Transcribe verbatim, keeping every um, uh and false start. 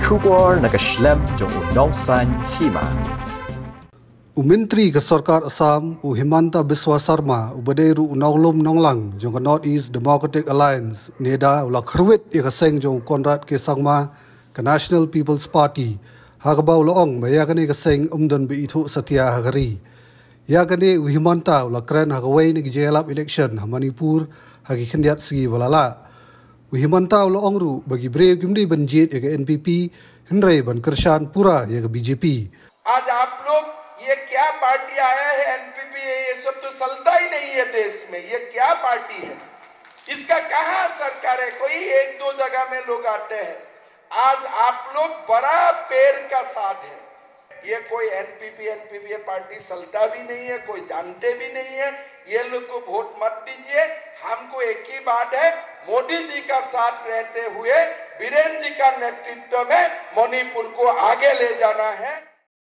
Khubor na ka shlem jong u nongsan hima. U Myntri ka Sorkar Assam, u Himanta Biswa Sarma, u ba dei ruh u nonglum nonglang jong ka North East Democratic Alliance, NEDA, u la kyrwit ïa ka seng jong u Conrad K Sangma, ka National People's Party, ha kaba u la ong ba ïa kane ka seng ym don ba ithuh satia ha ka ri. Ïa kane u Himanta u la kren ha kawei na ki jingïalap election ha Manipur ha ki khyndiat sngi ba la lah. U Himanta u la ong ruh ba ki briew kim dei ban jied ïa ka N P P, hynrei ban kyrshan pura ïa ka B J P. आज आप लोग, ये क्या पार्टी आया है, एनपीपी, ये सब तो चलता ही नहीं है देश में, ये क्या पार्टी है? इसका कहाँ सरकार है? कोई एक दो जगह में लोग आते हैं। आज आप लोग बड़ा पैर का साथ है। ये कोई एनपीपी, एनपीपी, ये पार्टी चलता भी नहीं है, कोई जानते भी नहीं है। ये लोग को वोट मत दीजिए। हमको एक ही बात है, मोदी जी का साथ रहते हुए बीरेन जी का नेतृत्व में मणिपुर को आगे ले जाना है।